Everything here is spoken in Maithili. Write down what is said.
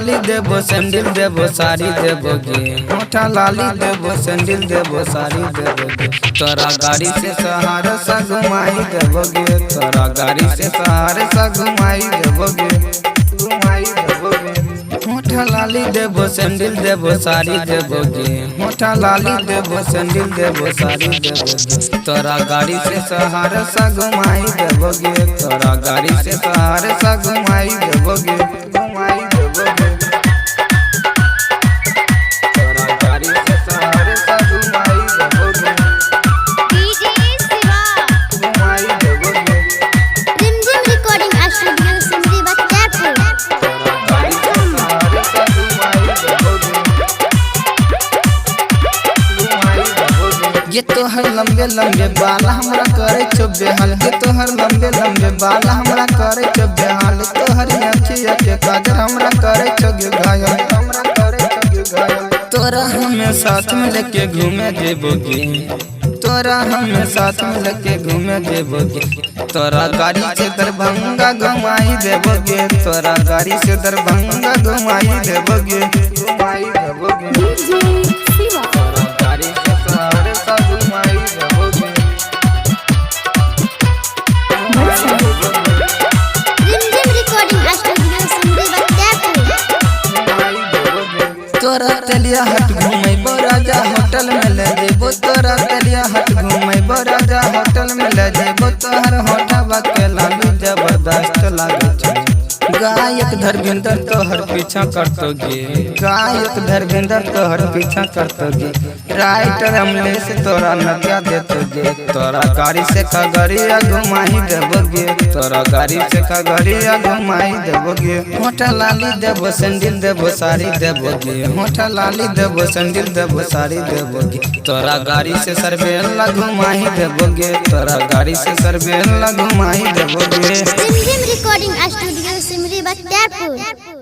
लाली देबो सैंडल देबो साड़ी देबो गे, होठा लाली देबो सैंडल देबो साड़ी देबो गे। तोरा गाड़ी से सहरसा घुमाई देबो गे, तोरा गाड़ी से सहरसा घुमाई देबो गे, घुमाई देबो गे। होठा लाली देबो सैंडल देबो साड़ी देबो गे, होठा लाली देबो सैंडल देबो साड़ी देबो गे। तोरा गाड़ी से सहरसा घुमाई देबो गे, तोरा गाड़ी से सहरसा घुमाई देबो गे, घुमाई देबो गे। तोरा गाड़ी से सहरसा घुमाई देबो गे, डीजे शिवा, घुमाई देबो गे। रिमझिम रिकॉर्डिंग स्टूडियो, सिमरी बख्तियारपुर। तोरा गाड़ी से सहरसा घुमाई देबो गे, घुमाई देबो गे। ये तोहर लंबे लंबे बाल हमरा करे छौ बेहाल, ये तोहर लंबे लंबे बाल हमरा करे छौ बेहाल। तोहर अखिया के काजर हमरा करे छौ गे घायल, हमरा करे छौ गे घायल। तोरा हमें साथ में लेके घूमे जेबो गे, तोरा हमें साथ में लेके घूमे जेबो गे। तोरा गाड़ी से दरभंगा घुमाई देबो गे, तोरा गाड़ी से दरभंगा घुमाई देबो गे, घुमाई देबो गे। डीजे शिवा, तोरा गाड़ी से सहरसा घुमाई देबो गे, घुमाई देबो गे। रिमझिम रिकॉर्डिंग स्टूडियो, सिमरी बख्तियारपुर। तोरा तेलिया हट घुमेबो राजा होटल में ले जेबो, तोरा तेलिया हट घुमेबो राजा होटल में ले जेबो। तोहर होठवा के लाली जबरदस्त लागे छै। गायक धर्मेंद्र तोहर पीछा करतो गे, गायक धर्मेंद्र तोहर पीछा करतो गे। राइटर अमलेश तोरा नदिया देतो गे, तोरा गाड़ी से खगड़िया घुमाई देबो गे, तोरा गाड़ी से खगड़िया घुमाई देबो गे। होठा लाली देबो सैंडल देबो साड़ी देबो गे, होठा लाली देबो सैंडल देबो साड़ी देबो गे। तोरा गाड़ी से सरबेला घुमाई देबो गे, तोरा गाड़ी से सरबेला घुमाई देबो गे। रिमझिम रिकॉर्डिंग स्टूडियो, सिमरी बख्तियारपुर।